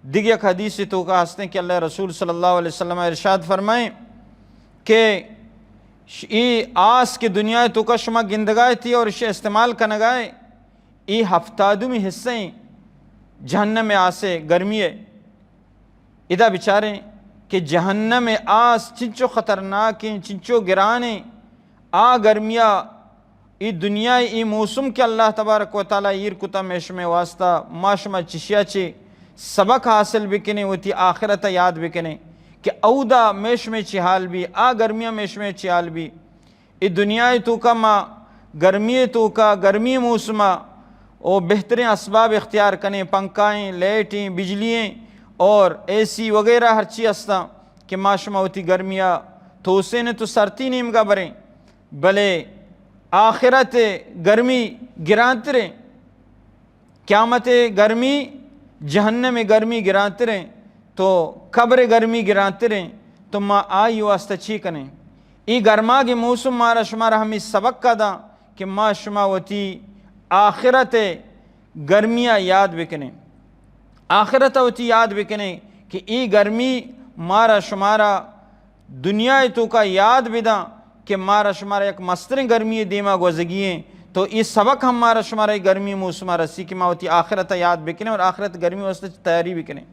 دگہ یک حدیث توکا ہستیں کہ اللہ رسول صلی اللہ علیہ وسلم ارشاد فرمائیں کہ ش-، ای آس کہ دنیا توکا شما گندگائے تھی اور اسے استعمال کنگائے، ای ہفتادمی حصہ ہیں جہنم آسے گرمی ہے۔ ادا بچاریں کہ جہنم آس چنچو خطرناکیں، چنچو گرانیں، آ گرمیا ای دنیا ای موسم کہ اللہ تبارک و تعالی ایر کتا میشمے واسطہ، ما شما چشیا چے سبق حاصل بکنیں، وتی آخرت یاد بکنیں کہ اودا میشمے چی حال بی، آ گرمیا میشمے چی حال بی۔ ای دنیا توکا ما گرمی توکا، گرمی موسما او بہتریں اسباب اختیار کنیں، پنکھائیں، لائٹیں، بجلییں اور اے سی وغیرہ ہرچی ہستاں کہ ما شما وتی گرمیا توسین تو سرتی نیمگا بریں، بلے آخرت گرمی گرانتریں۔ قیامت گرمی، جہنم گرمی گرانتریں، تو قبر گرمی گرانتریں، تو ما آئی واسطہ چی کنیں؟ ای گرماگ موسم مارا شمارا ہمیں سبق کا دا کہ ما شما وتی آخرت گرمیا یاد بکنیں، آخرت وتی یاد بکنیں کہ ای گرمی مارا شمارا دنیا توکا یاد بداں کہ مارا شمارا یک مستریں گرمی دیما گوزگی ہیں، تو ای سبق ہم مارا شمارا ای گرمی موسما رسی کہ ما وتی آخرت یاد بکنیں اور آخرت گرمی واسطہ تیاری بکنیں۔